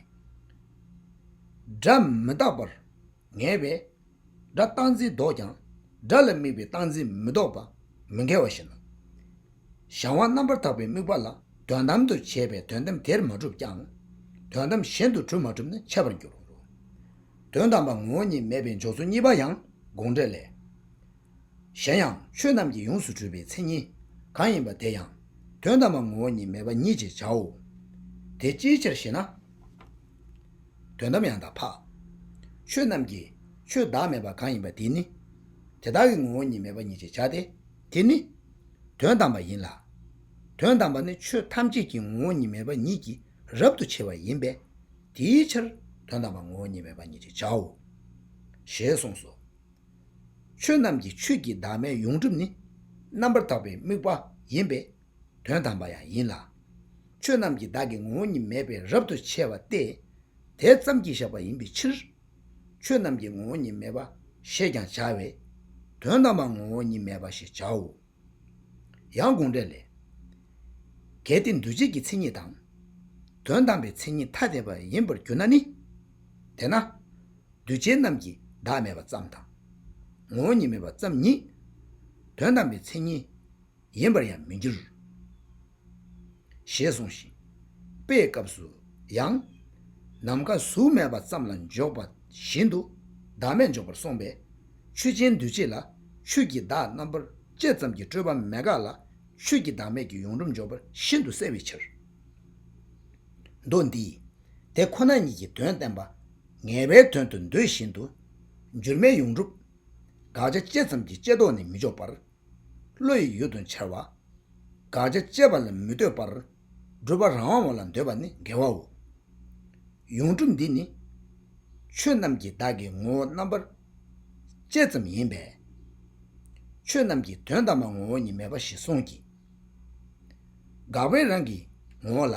སྒྲ་མི་རྟག་པར་ངེས་པས། སྒྲ་རྟག་འཛིན་ལྡོག་ཀྱང་སྒྲ་ལ་དམིགས་པའི་རྟག་འཛིན་མི་ལྡོག་པ་མི་འགལ་བ་བཞིན་ནོ། གཞན་དབང་རྣམ་པར་དག་པའི་དམིགས་པ་ལ་དོན་དམ་དུ་བྱས་པའི་དོན་དམ་དེར་མ་གྲུབ་ཀྱང་། དོན་དམ་གཞན་དུ་གྲུབ་མ་གྲུབ་ནི་འཆད་པར་འགྱུར་རོ། དོན་དམ་པ་ངོ་བོ་ཉིད་མེད་པའི་འཇོག་ཚུལ་གཉིས་པ་ཡང་དགོངས་འགྲེལ་ལས། གཞན་ཡང་ཆོས་རྣམས་ཀྱི་ཡོངས་སུ་གྲུབ་པའི་མཚན་ཉིད་གང་ཡིན་པ་དེ་ཡང་དོན་དམ་པ་ངོ་བོ་ཉིད་མེད་པ་ཉིད་ཅེས་བྱའོ། དེ་ཅིའི་ཕྱིར་ཞེ་ན། དོན་དམ་ཡང་དག་འཕགས། ཆོས་རྣམས་ཀྱི་ཆོས་བདག་མེད་པ་གང་ཡིན་པ་དེ་ནི། དེ་དག་གི་ངོ་བོ་ཉིད་མེད་པ་ཉིད་ཅེས་བྱ་སྟེ། དེ་ནི། དོན་དམ་པ་ཡིན་ལ། དོན་དམ་པ་ནི་ཆོས་ཐམས་ཅད་ཀྱི་ངོ་བོ་ཉིད་མེད་པ་ཉིད་ཀྱིས་རབ་ཏུ་ཕྱེ་བ་ཡིན་པས། དེའི་ཕྱིར་དོན་དམ་པ་ངོ་བོ་ཉིད་མེད་པ་ཉིད་ཅེས་བྱའོ། ཞེས་གསུངས་སོ། ཆོས་རྣམས་ཀྱི་ཆོས་ཀྱི་བདག་མེད་ཡོངས་གྲུབ་ནི། རྣམ་པར་དག་པའི་དམིགས་པ་ཡིན་པས། དོན་དམ་པ་ཡང་ཡིན་ལ། ཆོས་རྣམས་ཀྱི་བདག་གི་ངོ་བོ་ཉིད་མེད་པས་རབ་ཏུ་ཕྱེ་བ་སྟེ། དེ་ཙམ་གྱིས་བཞག་པ་ཡིན་པའི་ཕྱིར། ཆོས་རྣམས་ཀྱི་ངོ་བོ་ཉིད་མེད་པ་ཞེས་ཀྱང་བྱ་བས། དོན་དམ་པ་ངོ་བོ་ཉིད་མེད་པ་ཞེས་བྱའོ། ཡང་དགོངས་འགྲེལ་ལས། གལ་ཏེ་འདུས་བྱས་ཀྱི་མཚན་ཉིད་དང་། དོན་དམ་པའི་མཚན་ཉིད་ཐ་དད་པ་ཡིན་པར་གྱུར་ན་ནི། དེས་ན། འདུས་བྱས་རྣམས་ཀྱི་བདག་མེད་པ་ཙམ་དང་། ངོ་བོ་ཉིད་མེད་པ་ཙམ་ཉིད། དོན་དམ་པའི་མཚན་ཉིད་ཡིན་པར་ཡང་མི་འགྱུར། ཞེས་གསུངས་ཤིང་། དཔེའི་སྐབས་སུ་ཡང་། ནམ་མཁའ་གཟུགས་མེད་པ་ཙམ་ལ་འཇོག་པ་བཞིན་དུ་བདག་མེད་འཇོག་པར་གསུངས་པས། ཆོས་ཅན་འདུས་བྱས་ལ་ཆོས་ཀྱི་བདག་རྣམ་པར་བཅད་ཙམ་གྱིས་སྤྲོས་པ་མེད་དགག་ལ་ཆོས་ཀྱི་བདག་མེད་ཀྱི་ཡོངས་གྲུབ་འཇོག་པར་ཤིན་ཏུ་གསལ་བའི་ཕྱིར། མདོ་འདིས་དེ་ཁོ་ན་ཉིད་ཀྱི་དོན་བསྟན་པ། ངེས་པའི་དོན་དུ་འདོད་བཞིན་དུ། འགྱུར་མེད་ཡོངས་གྲུབ། དགག་བྱ་བཅད་ཙམ་གྱིས་བཅད་ལྡོག་ནས་མི་འཇོག་པར། བློ་ཡི་ཡུལ་དུ་འཆར་བ། དགག་བྱ་བཅད་པ་ལ་མི་ལྟོས་པར། སྒྲུབ་པ་རང་དབང་བ་ལ་འདོད་པ་ནི་འགལ་བའོ། ཡོངས་གྲུབ་འདི་ནི། ཆོས་རྣམས་ཀྱི་བདག་གི་ངོ་བོ་རྣམ་པར་བཅད་ཙམ་ཡིན་པས། ཆོས་རྣམས་ཀྱི་དོན་དམ་པ་ངོ་བོ་ཉིད་མེད་པ་ཞེས་གསུངས་ཀྱི། དགག་པས་རང་གི་ངོ་བོ་ལ་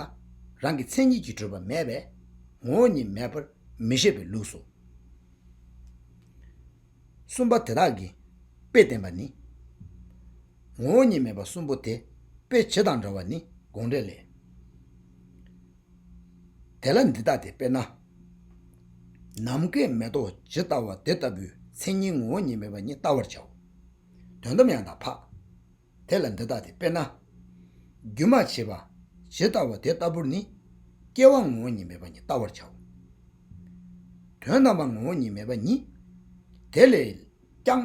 རང་གི་མཚན་ཉིད་ཀྱིས་གྲུབ་པ་མེད་པས་ངོ་བོ་ཉིད་མེད་པར་མི་བཞེད་པའི་ལུགས་སོ། གསུམ་པ་དེ་དག་གི་དཔེ་བསྟན་པ་ནི། ངོ་བོ་ཉིད་མེད་པ་གསུམ་པོ་དེ་དཔེ་ཇི་དང་འདྲ་བ་ནི་དགོངས་འགྲེལ་ལས། དེ་ལ་འདི་ལྟ་སྟེ་དཔེར་ན། ནམ་མཁའི་མེ་ཏོག་ཇི་ལྟ་བ་དེ་ལྟ་བུའི་མཚན་ཉིད་ངོ་བོ་ཉིད་མེད་པ་ཉིད་བལྟ་བར་བྱའོ། དོན་དམ་ཡང་དག་འཕགས། དེ་ལ་འདི་ལྟ་སྟེ་དཔེར་ན། སྒྱུ་མ་བྱས་པ་ཇི་ལྟ་བ་དེ་ལྟ་བུར་ནི། སྐྱེ་བ་ངོ་བོ་ཉིད་མེད་པ་ཉིད་བལྟ་བར་བྱའོ། དོན་དམ་པར་ངོ་བོ་ཉིད་མེད་པ་ཉིད། དེ་ལས་ཀྱང་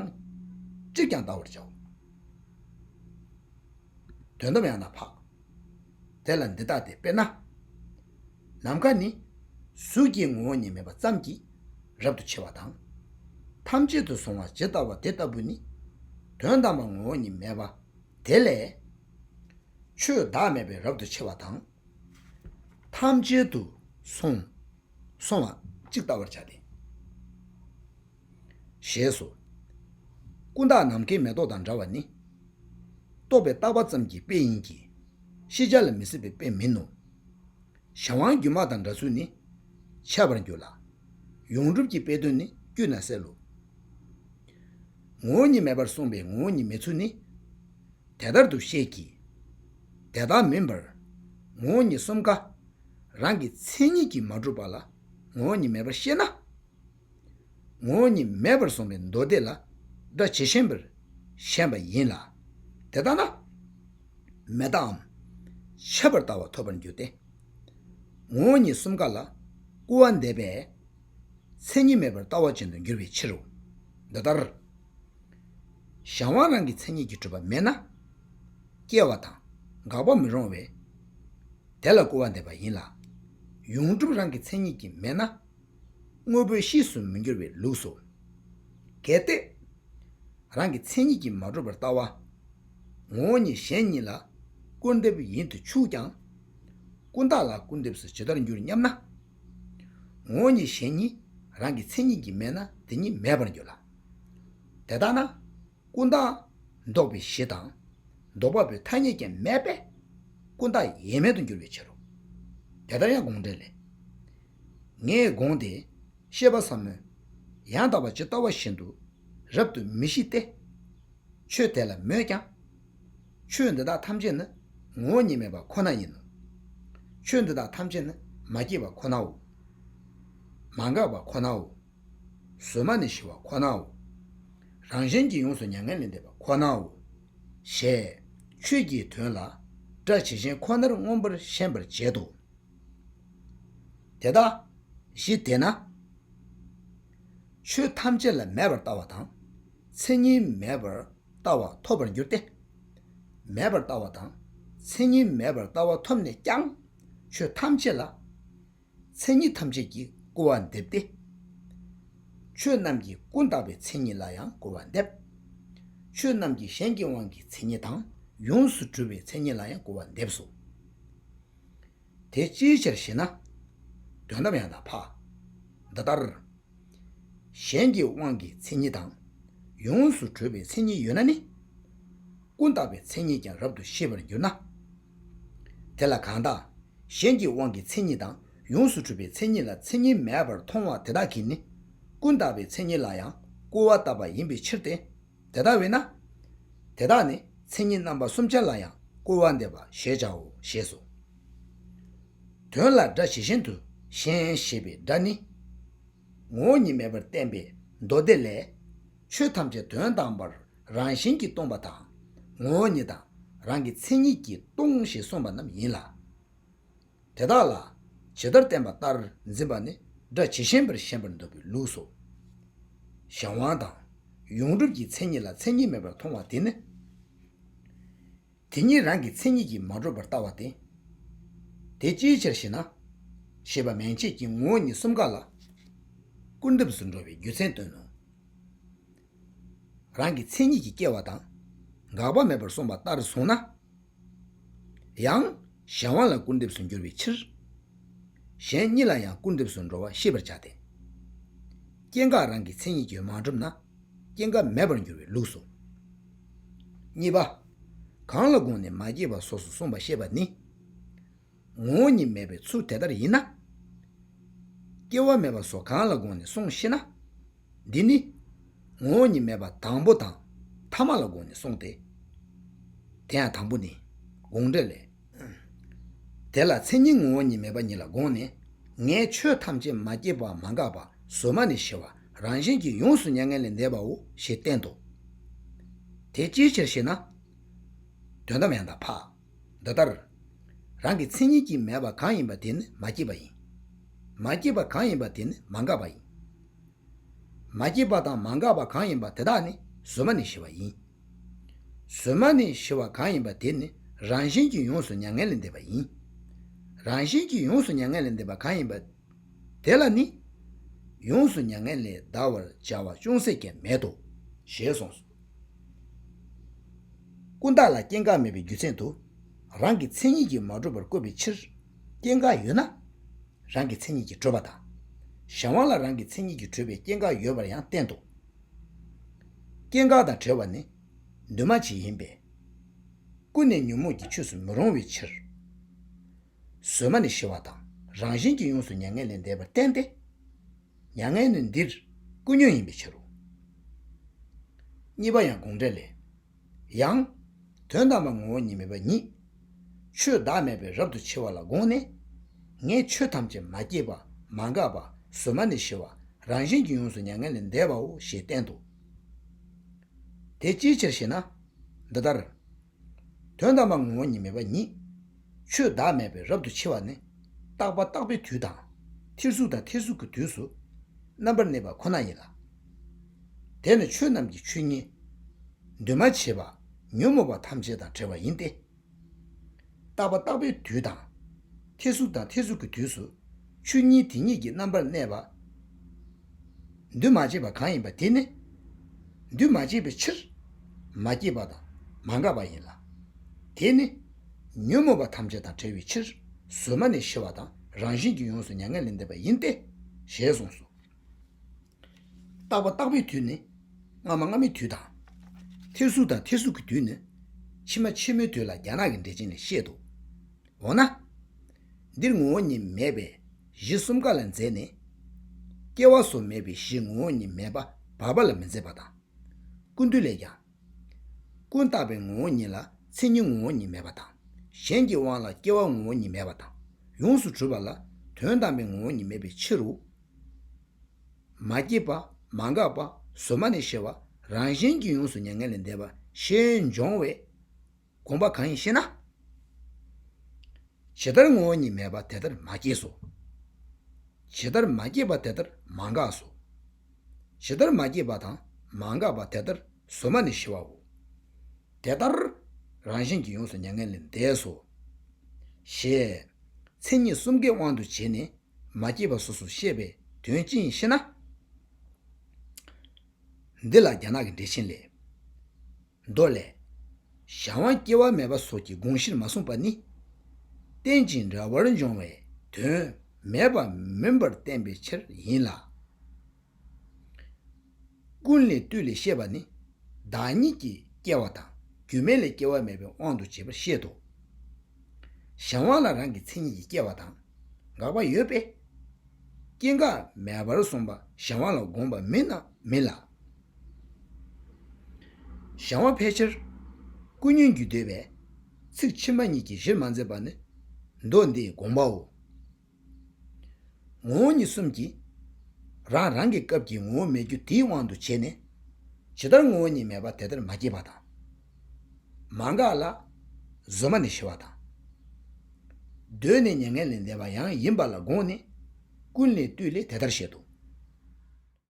ཅིར་ཀྱང་བལྟ་བར་བྱའོ། དོན་དམ་ཡང་དག་འཕགས། དེ་ལ་འདི་ལྟ་སྟེ། དཔེར་ན། ནམ་མཁའ་ནི་གཟུགས་ཀྱི་ངོ་བོ་ཉིད་མེད་པ་ཙམ་གྱིས་རབ་ཏུ་ཕྱེ་བ་དང་། ཐམས་ཅད་དུ་གཟུང་བ་ཇི་ལྟ་བ་དེ་ལྟ་བུ་ནི། དོན་དམ་པར་ངོ་བོ་ཉིད་མེད་པ། དེ་ལས་ཆོས་བདག་མེད་པའི་རབ་ཏུ་ཕྱེ་བ་དང་། ཐམས་ཅད་དུ་གཟུང་གཟུང་བ་གཅིག་བལྟ་བར་བྱ་སྟེ། ཞེས་སོ། ཀུན་བརྟགས་ནམ་མཁའི་མེ་ཏོག་དང་འདྲ་བ་ནི། རྟོག་པས་བརྟགས་པ་ཙམ་གྱི་དཔེ་ཡིན་གྱི། ཤེས་བྱ་ལ་མི་སྲིད་པའི་དཔེ་མིན་ནོ། གཞན་དབང་སྒྱུ་མ་དང་འདྲ་ཚུལ་ནི་འཆད་པར་འགྱུར་ལ། ཡོངས་གྲུབ་ཀྱི་དཔེ་དོན་ནི་བསྐྱུར་ན་གསལ་ལོ། ངོ་བོ་ཉིད་མེད་པར་གསུངས་པའི་ངོ་བོ་ཉིད་མེད་ཚུལ་ནི། དེ་ལྟར་དུ་བཤད་ཀྱི། དེ་ལྟར་མིན་པར། ངོ་བོ་ཉིད་གསུམ་ཀ། རང་གི་མཚན་ཉིད་ཀྱིས་མ་གྲུབ་པ་ལ་ངོ་བོ་ཉིད་མེད་པར་བཤད་ན། ངོ་བོ་ཉིད་མེད་པར་གསུངས་པའི་མདོ་སྡེ་ལ་སྒྲ་ཇི་བཞིན་པར་ཞེན་པ་ཡིན་ལ། དེ་ལྟ་ན། མེད་པའམ་ཁྱབ་པར་ལྟ་བ་ཐོབ་པར་འགྱུར་ཏེ། ངོ་བོ་ཉིད་གསུམ་ཀ་ལ་སྐུར་བ་འདེབས་པས། མཚན་ཉིད་མེད་པར་ལྟ་བ་ཅན་དུ་འགྱུར་བའི་ཕྱིར་རོ། འདི་ལྟར། གཞན་དབང་རང་གི་མཚན་ཉིད་ཀྱིས་གྲུབ་པ་མེད་ན། སྐྱེ་བ་དང་འགག་པ་མི་རུང་བས། དེ་ལ་སྐུར་བ་འདེབས་པ་ཡིན་ལ། ཡོངས་གྲུབ་རང་གི་མཚན་ཉིད་ཀྱིས་མེད་ན། དངོས་པོའི་གཤིས་སུ་མི་འགྱུར་བའི་ལུགས་སོ། གལ་ཏེ། རང་གི་མཚན་ཉིད་ཀྱིས་མ་གྲུབ་པར་ལྟ་བ། ངོ་བོ་ཉིད་གཞན་ཉིད་ལ་སྐུར་འདེབས་ཡིན་དུ་ཆུག་ཀྱང་། ཀུན་བརྟགས་ལ་སྐུར་འདེབས་སུ་ཇི་ལྟར་འགྱུར་སྙམ་ན། ངོ་བོ་ཉིད་གཞན་ཉིད་རང་གི་མཚན་ཉིད་ཀྱིས་མེད་ན་དེ་ཉིད་མེད་པར་འགྱུར་ལ། དེ་ལྟ་ན། ཀུན་བརྟགས་ལྡོག་པའི་གཞི་དང་། ལྡོག་པ་པོའི་ཐ་སྙད་ཀྱང་མེད་པས། ཀུན་བརྟགས་ཡེ་མེད་དུ་འགྱུར་བའི་ཕྱིར་རོ། དེ་ལྟར་ཡང་དགོངས་འགྲེལ་ལས། ངས་དགོངས་ཏེ། ཤེས་པ་ཟབ་མོས། ཡང་དག་པ་ཇི་ལྟ་བ་བཞིན་དུ། རབ་ཏུ་མི་ཤེས་ཏེ། ཆོས་དེ་ལ་མོས་ཀྱང་། ཆོས་འདི་དག་ཐམས་ཅད་ནི་ངོ་བོ་ཉིད་མེད་པ་ཁོ་ན་ཡིན་ནོ། ཆོས་འདི་དག་ཐམས་ཅད་ནི་མ་སྐྱེས་པ་ཁོ་ནའོ། མ་འགགས་པ་ཁོ་ནའོ། གཟོད་མ་ནས་ཞི་བ་ཁོ་ནའོ། རང་བཞིན་གྱིས་ཡོངས་སུ་མྱ་ངན་ལས་འདས་པ་ཁོ་ནའོ། ཞེས་ཆོས་ཀྱི་དོན་ལ་སྒྲ་ཇི་བཞིན་ཁོ་ནར་མངོན་པར་ཞེན་པར་བྱེད་དོ། དེ་ལྟ་ཞེས་དེས་ན། ཆོས་ཐམས་ཅད་ལ་མེད་པར་ལྟ་བ་དང་། མཚན་ཉིད་མེད་པར་ལྟ་བ་ཐོབ་པར་འགྱུར་ཏེ། མེད་པར་ལྟ་བ་དང་། མཚན་ཉིད་མེད་པར་ལྟ་བ་ཐོབ་ནས་ཀྱང་། ཆོས་ཐམས་ཅད་ལ། མཚན་ཉིད་ཐམས་ཅད་ཀྱིས་སྐུར་བ་འདེབས་ཏེ། ཆོས་རྣམས་ཀྱི་ཀུན་བརྟགས་པའི་མཚན་ཉིད་ལ་ཡང་སྐུར་བ་འདེབས། ཆོས་རྣམས་ཀྱི་གཞན་གྱི་དབང་གི་མཚན་ཉིད་དང་ཡོངས་སུ་གྲུབ་པའི་མཚན་ཉིད་ལ་ཡང་སྐུར་བ་འདེབས་སོ། དེ་ཅིའི་ཕྱིར་ཞེ་ན། དོན་དམ་ཡང་དག་འཕགས། འདི་ལྟར། གཞན་གྱི་དབང་གི་མཚན་ཉིད་དང་། ཡོངས་སུ་གྲུབ་པའི་མཚན་ཉིད་ཡོད་ན་ནི། ཀུན་བརྟགས་པའི་མཚན་ཉིད་ཀྱང་རབ་ཏུ་ཤེས་པར་འགྱུར་ན། དེ་ལ་གང་དག་གཞན་གྱི་དབང་གི་མཚན་ཉིད་དང་ཡོངས་སུ་གྲུབ་པའི་མཚན་ཉིད་ལ་མཚན་ཉིད་མེད་པར་མཐོང་བ་དེ་དག་གིས་ནི། ཀུན་བརྟགས་པའི་མཚན་ཉིད་ལ་ཡང་སྐུར་བ་བཏབ་པ་ཡིན་པའི་ཕྱིར་ཏེ། དེ་ལྟ་བས་ན། དེ་དག་ནི་མཚན་ཉིད་རྣམ་པ་གསུམ་ཆར་ལ་ཡང་སྐུར་བ་འདེབས་པ་ཞེས་བྱའོ་ཞེས་སོ། དོན་ལ་སྒྲ་ཇི་བཞིན་དུ་ཞེན་ཞེས་པའི་སྒྲ་ནི། ངོ་བོ་ཉིད་མེད་པར་བསྟན་པའི་མདོ་སྡེ་ལས། ཆོས་ཐམས་ཅད་དོན་དམ་པར་རང་བཞིན་གྱིས་སྟོང་པ་དང་། ངོ་བོ་ཉིད་དང་རང་གི་མཚན་ཉིད་ཀྱིས་སྟོང་ཞེས་གསུངས་པ་རྣམས་ཡིན་ལ། དེ་དག་ལ་ཇི་ལྟར་བསྟན་པ་ལྟར་འཛིན་པ་ནི་སྒྲ་ཇི་བཞིན་པར་ཞེན་པར་འདོད་པའི་ལུགས་སོ། གཞན་དབང་དང་ཡོངས་གྲུབ་ཀྱི་མཚན་ཉིད་ལ་མཚན་ཉིད་མེད་པར་མཐོང་བ་དེ་ནི། དེ་ཉིད་རང་གི་མཚན་ཉིད་ཀྱིས་མ་གྲུབ་པར་ལྟ་བ་སྟེ། དེ་ཅིའི་ཕྱིར་ཞེ་ན། ཞེས་པ་མན་ཆད་ཀྱི་ངོ་བོ་ཉིད་གསུམ་ཀ་ལ། སྐུར་འདེབས་སུ་འགྲོ་བའི་རྒྱུ་མཚན་སྟོན་ནོ། རང་གི་མཚན་ཉིད་ཀྱིས་སྐྱེ་བ་དང་། འགག་པ་མེད་པར་གསུངས་པ་ལྟར་སོང་ན། ཡང་གཞན་དབང་ལ་སྐུར་འདེབས་སུ་འགྱུར་བའི་ཕྱིར། གཞན་གཉིས་ལ་ཡང་སྐུར་འདེབས་སུ་འགྲོ་བ་ཤེས་པར་བྱ་སྟེ། སྐྱེ་འགག་རང་གི་མཚན་ཉིད་ཀྱིས་མ་གྲུབ་ན། སྐྱེ་འགག་མེད་པར་འགྱུར་བའི་ལུགས་སོ། གཉིས་པ། གང་ལ་དགོངས་ནས་མ་སྐྱེས་པ་སོགས་སུ་གསུངས་པ་བཤད་པ་ནི། ངོ་བོ་ཉིད་མེད་པའི་ཚུལ་དེ་ལྟར་ཡིན་ན། སྐྱེ་བ་མེད་པ་སོགས་གང་ལ་དགོངས་ནས་གསུངས་ཤེ་ན། འདི་ནི། ངོ་བོ་ཉིད་མེད་པ་དང་པོ་དང་ཐ་མ་ལ་དགོངས་ནས་གསུངས་ཏེ། དེ་ཡང་དང་པོ་ནི། དགོངས་འགྲེལ་ལས། དེ་ལ་མཚན་ཉིད་ངོ་བོ་ཉིད་མེད་པ་ཉིད་ལ་དགོངས་ནས། ངས་ཆོས་ཐམས་ཅད་མ་སྐྱེས་པ་མ་འགགས་པ་གཟོད་མ་ནས་ཞི་བ་རང་བཞིན་གྱིས་ཡོངས་སུ་མྱ་ངན་ལས་འདས་པའོ་ཞེས་བསྟན་ཏོ། དེ་ཅིའི་ཕྱིར་ཞེ་ན། དོན་དམ་ཡང་དག་འཕགས། འདི་ལྟར། རང་གི་མཚན་ཉིད་ཀྱིས་མེད་པ་གང་ཡིན་པ་དེ་ནི་མ་སྐྱེས་པ་ཡིན། མ་སྐྱེས་པ་གང་ཡིན་པ་དེ་ནི་མ་འགགས་པ་ཡིན། མ་སྐྱེས་པ་དང་མ་འགགས་པ་གང་ཡིན་པ་དེ་དག་ནི་གཟོད་མ་ནས་ཞི་བ་ཡིན། གཟོད་མ་ནས་ཞི་བ་གང་ཡིན་པ་དེ་ནི་རང་བཞིན་གྱིས་ཡོངས་སུ་མྱ་ངན་ལས་འདས་པ་ཡིན། རང་བཞིན་གྱིས་ཡོངས་སུ་མྱ་ངན་ལས་འདས་པ་གང་ཡིན་པ། དེ་ལ་ནི། ཡོངས་སུ་མྱ་ངན་ལས་འདའ་བར་བྱ་བ་ཅུང་ཟད་ཀྱང་མེད་དོ། ཞེས་གསུངས་སོ། ཀུན་བརྟགས་ལ་སྐྱེ་འགག་མེད་པའི་རྒྱུ་མཚན་དུ། རང་གི་མཚན་ཉིད་ཀྱིས་མ་གྲུབ་པར་བཀོད་པའི་ཕྱིར། སྐྱེ་འགག་ཡོད་ན། རང་གི་མཚན་ཉིད་ཀྱིས་གྲུབ་པ་དང་། གཞན་དབང་ལ་རང་གི་མཚན་ཉིད་ཀྱིས་གྲུབ་པའི་སྐྱེ་འགག་ཡོད་པར་ཡང་བསྟན་ཏོ། སྐྱེ་འགག་དང་བྲལ་བ་ནི། འདུས་མ་བྱས་ཡིན་པས། ཀུན་ནས་ཉོན་མོངས་ཀྱི་ཆོས་སུ་མི་རུང་བའི་ཕྱིར། གཟོད་མ་ནས་ཞི་བ་དང་རང་བཞིན་གྱིས་ཡོངས་སུ་མྱ་ངན་ལས་འདས་པར་བསྟན་ཏེ། མྱ་ངན་ནི་འདིར་ཀུན་ཉོན་ཡིན་པའི་ཕྱིར་རོ། གཉིས་པ་ཡང་དགོངས་འགྲེལ་ལས། ཡང་། དོན་དམ་པར་ངོ་བོ་ཉིད་མེད་པ་ཉིད། ཆོས་བདག་མེད་པའི་རབ་ཏུ་ཕྱེ་བ་ལ་དགོངས་ནས། ངས་ཆོས་ཐམས་ཅད་མ་སྐྱེས་པ་མ་འགགས་པ་གཟོད་མ་ནས་ཞི་བ་རང་བཞིན་གྱིས་ཡོངས་སུ་མྱ་ངན་ལས་འདས་པའོ་ཞེས་བསྟན་ཏོ། དེ་ཅིའི་ཕྱིར་ཞེ་ན། འདི་ལྟར། དོན་དམ་པར་ངོ་བོ་ཉིད་མེད་པ་ཉིད། ཆོས་བདག་མེད་པའི་རབ་ཏུ་ཕྱེ་བ་ནི། རྟག་པ་རྟག་པའི་དུས་དང་། ཐེར་ཟུག་དང་ཐེར་ཟུག་གི་དུས་སུ། རྣམ་པར་གནས་པ་ཁོ་ན་ཡིན་ལ། དེ་ནི་ཆོས་རྣམས་ཀྱི་ཆོས་ཉིད། འདུས་མ་བྱས་པ། ཉོན་མོངས་པ་ཐམས་ཅད་དང་བྲལ་བ་ཡིན་ཏེ། རྟག་པ་རྟག་པའི་དུས་དང་། ཐེར་ཟུག་དང་ཐེར་ཟུག་གི་དུས་སུ། ཆོས་ཉིད་དེ་ཉིད་ཀྱི་རྣམ་པར་གནས་པ། འདུས་མ་བྱས་པ་གང་ཡིན་པ་དེ་ནི། འདུས་མ་བྱས་པའི་ཕྱིར། མ་སྐྱེས་པ་དང་མ་འགགས་པ་ཡིན་ལ། དེ་ནི། ཉོན་མོངས་པ་ཐམས་ཅད་དང་བྲལ་བའི་ཕྱིར། གཟོད་མ་ནས་ཞི་བ་དང་རང་བཞིན་གྱིས་ཡོངས་སུ་མྱ་ངན་ལས་འདས་པ་ཡིན་ཏེ། ཞེས་གསུངས་སོ། རྟག་པ་རྟག་པའི་དུས་ནི། སྔ་མ་སྔ་མའི་དུས་དང་། ཐེར་ཟུག་དང་ཐེར་ཟུག་གི་དུས་ནི། ཕྱི་མ་ཕྱི་མའི་དུས་ལ་རྒྱ་ནག་གི་འགྲེལ་ཆེན་ལས་བཤད་དོ། འོ་ན། འདིར་ངོ་བོ་ཉིད་མེད་པས་གཞི་གསུམ་ཀ་ལ་འཛེགས་ནས། སྐྱེ་བ་སོགས་མེད་པའི་གཞི་ངོ་བོ་ཉིད་མེད་པ་བར་པ་ལ་མི་འཛེགས་པ་དང་། ཀུན་བཏུས་ལས་ཀྱང་། ཀུན་བརྟགས་པའི་ངོ་བོ་ཉིད་ལ་མཚན་ཉིད་ངོ་བོ་ཉིད་མེད་པ་དང་། གཞན་གྱི་དབང་ལ་སྐྱེ་བ་ངོ་བོ་ཉིད་མེད་པ་དང་། ཡོངས་སུ་གྲུབ་པ་ལ་དོན་དམ་པའི་ངོ་བོ་ཉིད་མེད་པའི་ཕྱིར་རོ། མ་སྐྱེས་པ། མ་འགགས་པ། གཟོད་མ་ནས་ཞི་བ། རང་བཞིན་གྱིས་ཡོངས་སུ་མྱ་ངན་ལས་འདས་པ་ཞེས་འབྱུང་བའི་དགོངས་པ་གང་ཡིན་ཞེ་ན། ཇི་ལྟར་ངོ་བོ་ཉིད་མེད་པ་དེ་ལྟར་མ་སྐྱེས་སོ། ཇི་ལྟར་མ་སྐྱེས་པ་དེ་ལྟར་མ་འགགས་སོ། ཇི་ལྟར་མ་སྐྱེས་པ་དང་མ་འགགས་པ་དེ་ལྟར་གཟོད་མ་ནས་ཞི་བའོ། དེ་ལྟར་རང་བཞིན་གྱིས་ཡོངས་སུ་མྱ་ངན་ལས་འདས་སོ། ཞེས་མཚན་ཉིད་གསུམ་ཀའི་དབང་དུ་བྱས་ནས་མ་སྐྱེས་པ་སོ་སོར་བཤད་པའི་དོན་ཅི་ཡིན་ཞེ་ན། འདི་ལ་རྒྱ་ནག་གི་འགྲེལ་ཆེན་ལས། མདོ་ལས། གཞན་དབང་སྐྱེ་བ་མེད་པ་སོགས་ཀྱི་དགོངས་གཞིར་མ་སོང་བ་ནི། རྟེན་ཅིང་འབྲེལ་བར་འབྱུང་བའི་དོན་མེད་པ་མིན་པར་བསྟན་པའི་ཕྱིར་ཡིན་ལ། ཀུན་ལས་བཏུས་ལས་བཤད་པ་ནི། བདག་ཉིད་ཀྱིས་སྐྱེ་བ་དང་རྒྱུ་མེད་ལས་སྐྱེ་བ་མེད་པའི་དབང་དུ་བྱས་པར་བཤད་དོ། གཞན་དབང་ལ་རང་གི་མཚན་ཉིད་ཀྱིས་སྐྱེ་བ་དང་འགག་པ་ཡོད་པས། སྐྱེ་འགག་མེད་པར་གསུངས་པ་གཞན་དབང་ལ་དགོངས་པ་མིན་ན་མིན་ལ། གཞན་དབང་ཕལ་ཆེར་ཀུན་ཉོན་གྱིས་བསྡུས་པས་ཚིག་ཕྱི་མ་གཉིས་ཀྱིས་གཞིར་མ་འཛིན་པ་ནི་མདོ་འདིའི་དགོངས་པའོ། ངོ་བོ་ཉིད་གསུམ་གྱིས་རང་རང་གི་སྐབས་ཀྱི་ངོ་བོ་མེད་རྒྱུ་དེའི་དབང་དུ་བྱས་ནས། ཇི་ལྟར་ངོ་བོ་ཉིད་མེད་པ་དེ་ལྟར་མ་སྐྱེས་པ་དང་། མ་འགགས་ལ་གཟོད་མ་ནས་ཞི་བ་དང་། གདོད་ནས་མྱ་ངན་ལས་འདས་པ་ཡང་ཡིན་པ་ལ་དགོངས་ནས་ཀུན་ལས་བཏུས་ལས་དེ་ལྟར་བཤད་དོ།